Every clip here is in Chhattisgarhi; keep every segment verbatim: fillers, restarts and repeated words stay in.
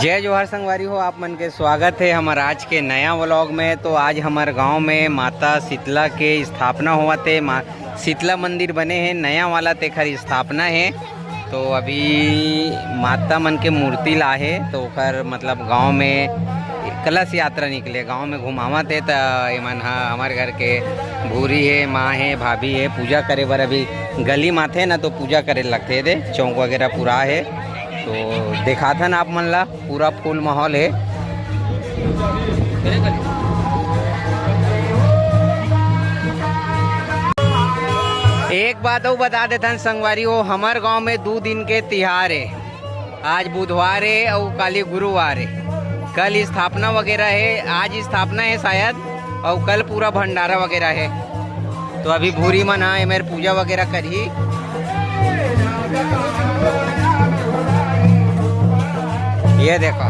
जय जोहार संगवारी हो, आप मन के स्वागत हे हमर आज के नया व्लॉग में। तो आज हमर गांव में माता शीतला के स्थापना होवत हे, मा-, शीतला मंदिर बने हे नया वाला, तेखर स्थापना हे। तो अभी माता मन के मूर्ति ला हे, तो ओकर मतलब गांव में कलश यात्रा निकले, गांव में घुमावत हे। त एमन ह हमर घर के भूरी हे, माँ हे, भाभी हे, पूजा करे बर अभी गली माथे ना, तो पूजा करे लगथे दे, चौक वगैरह पूरा हे। तो देखाथन आप मन ला, पूरा फुल माहौल हे। एक बात अउ बता देथन संगवारी हो, हमर गांव में दू दिन के तिहार हे। आज बुधवार हे अउ काली गुरुवार हे। कल स्थापना वगैरह हे, आज स्थापना हे शायद, अउ कल पूरा भंडारा वगैरह हे। तो अभी भूरी मन ह एमेर पूजा वगैरह करही। ये देखो।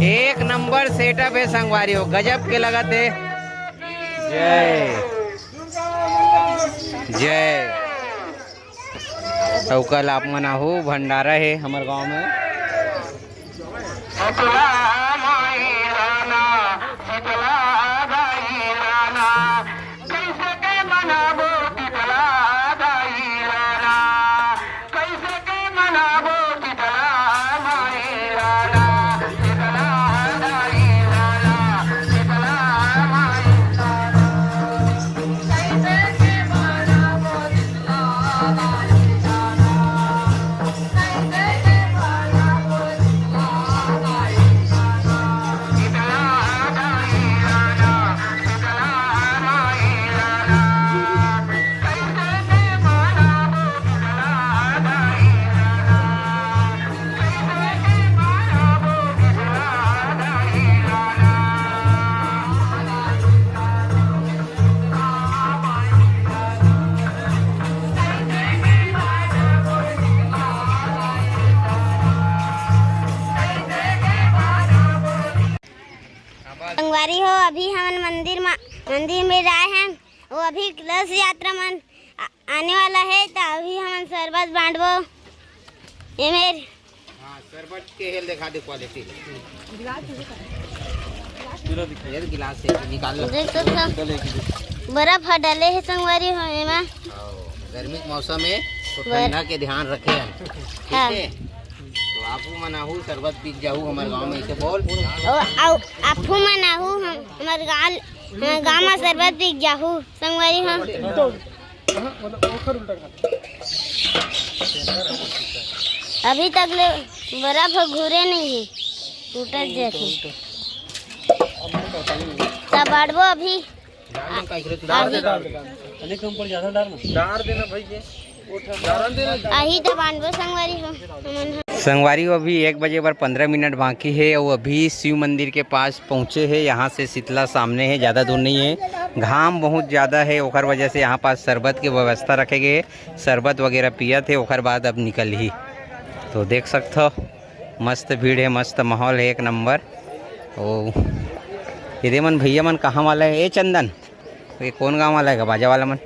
एक नंबर सेटअप हे संगवारी हो, गजब के लगत हे। जय जय। अउ कल आप मन आहू, भंडारा हे हमर गांव में। संगवारी हो, अभी हमन मंदिर मा, मंदिर में आए हन। वो अभी कलश यात्रा मन आ-, आने वाला हे, त अभी हमन शरबत बांटबो। ये मेर हाँ, शरबत के हेल दिखा दे क्वालिटी। ये गिलास है, निकाल लो। देख सकथो, बर्फ ह डले हे संगवारी हो एमा। हाँ, गर्मी के मौसम में तो बर- ठंडा के ध्यान रखे हम, ठीक हाँ। है? तो आपू मन आहू शरबत पी जाहू हमर गांव में, इसे बोल। ओ, आउ, आपू मन आहू हम, हमर गांव, हमर गांव में शरबत पी जाहू संगवारी हो। अभी तक ले बर्फ ह घुरे नहीं है, टूटत जाथे। तब बांटबो अभी। डाल दे, काहे रे, तू डाल दे, डाल दे। अरे कम पड़ जाता, डाल ना। डाल देना भाई, ये। आही त बांटबो संगवारी हो, हमन ह। संगवारी हो, अभी एक बजे बर पंद्रह मिनट बाकी हे अउ अभी शिव मंदिर के पास पहुँचे हे। यहाँ से शीतला सामने हे, ज़्यादा दूर नहीं है। घाम बहुत ज़्यादा है, ओकर वजह से यहाँ पास शरबत के व्यवस्था रखे गए हे। शरबत वगैरह पियत हे, ओकर बाद अब निकलही। तो देख सकथो, मस्त भीड़ है, मस्त माहौल है, एक नंबर। ओ, ये दे मन भैया मन कहाँ वाला है? ए चंदन, ये कौन गांव वाला है, बाजा वाला मन?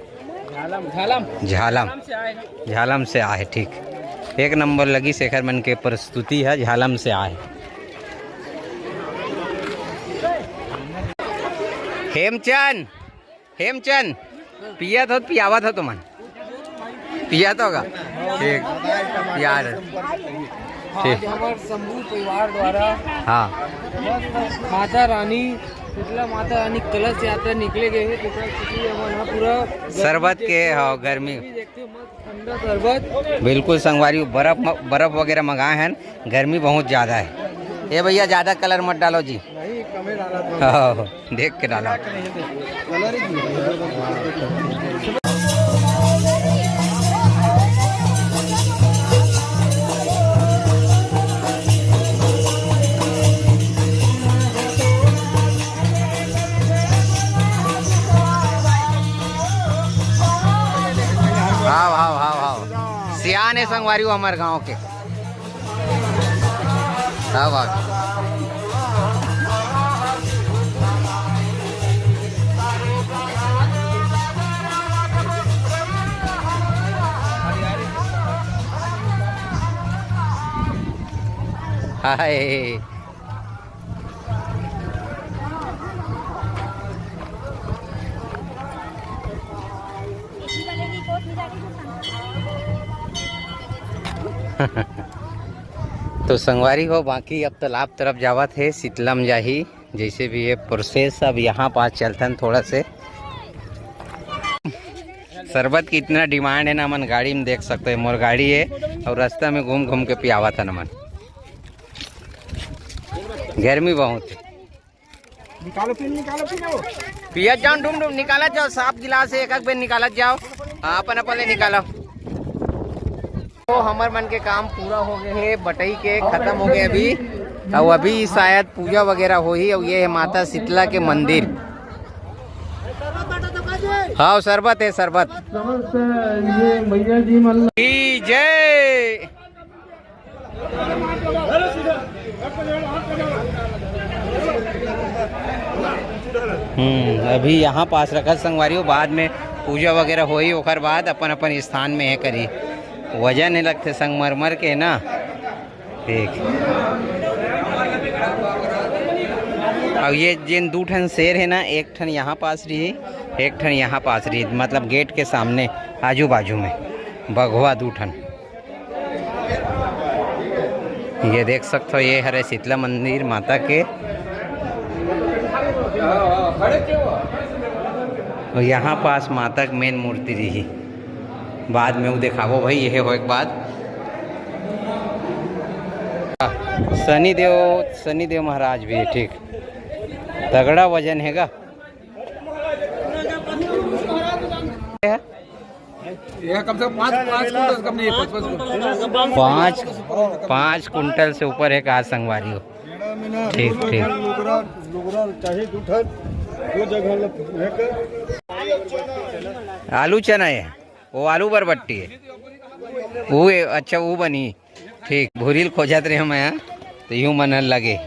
झालम, झालम। झालम। झालम से आए हैं। झालम से आए, ठीक। एक नंबर लगी शेखर मन के प्रस्तुति ह, झालम से आए। हेमचंद, हेमचंद, पियत हो त पियावत हो तुमन? पियत होगा? ठीक, यार। ठीक। आज हमर शंभू परिवार द्वारा हाँ। माता रानी, शीतला माता रानी कलश यात्रा निकले गए हैं, तो इसलिए हमन ह पूरा शरबत के, हाँ, गर्मी। देखते हो, मस्त ठंडा शरबत। बिल्कुल संगवारी, बर्फ म-, बर्फ वगैरह मंगाए हैं, गर्मी बहुत ज़्यादा है। ए भैया, ज़्यादा कलर मत डालो जी। नहीं, कमे डाला था। हाँ, देख के डाला। कलर ही नहीं है। हाव, हाव, हाव, हाव। सियान हे संगवारी हो हमर गांव के। क्या बात। हाय। तो संगवारी हो, बाकी अब तालाब तरफ जावत हे, शीतलम जाही। जैसे भी ये प्रोसेस, अब यहाँ पास चलथन थोड़ा से। शरबत की इतना डिमांड है ना, हमन गाड़ी में देख सकते हैं, मोर गाड़ी है और रास्ता में घूम घूम के पियावत हन हमन। गर्मी बहुत है। निकालो, पी, निकालो, पी लो। पियत जाओ, डुम डुम निकालत जाओ, साफ गिलास है, एक एक बेर निकालत जाओ। हाँ, अपन अपन ले निकालो। तो हमर मन के काम पूरा हो गए है, बटई के खत्म हो गए अभी। और अभी शायद पूजा वगैरह होही। और ये है माता शीतला के मंदिर। हाँ, शरबत है, शरबत। नमस्ते, ये मैया जी मल्ल- की जय। हम्म, अभी यहाँ पास रखत संगवारी हो, बाद में पूजा वगैरह होही, ओकर बाद अपन अपन स्थान में हे करी। वजन हे लगथे संगमरमर के ना। ठीक। अब ये जेन दू ठन शेर हे ना, एक ठन यहाँ पास रही, एक ठन यहाँ पास रही, मतलब गेट के सामने, आजू बाजू में बघवा दू ठन। ये देख सकथो, ये हरे शीतला मंदिर माता के। और यहाँ पास माता के मेन मूर्ति रही, बाद में वो देखाबो भाई, ये होए के बाद। शनि देव, शनि देव महाराज भी है, ठीक, तगड़ा वजन हैगा। ये कम से कम पाँच, पाँच कुंटल से कम नहीं है, पाँच, पाँच कुंटल। पाँच, पाँच कुंटल से ऊपर है कहा संगवारी हो। ठीक, ठीक। लुगरा, लुगरा चाही दू ठन, दो जगह ले फेंक। आलू चना है, वो आलू बरबट्टी है, वो है, अच्छा, वो बनी। ठीक, भूरील खोजत रहे मैं, तो यूं मन लगे।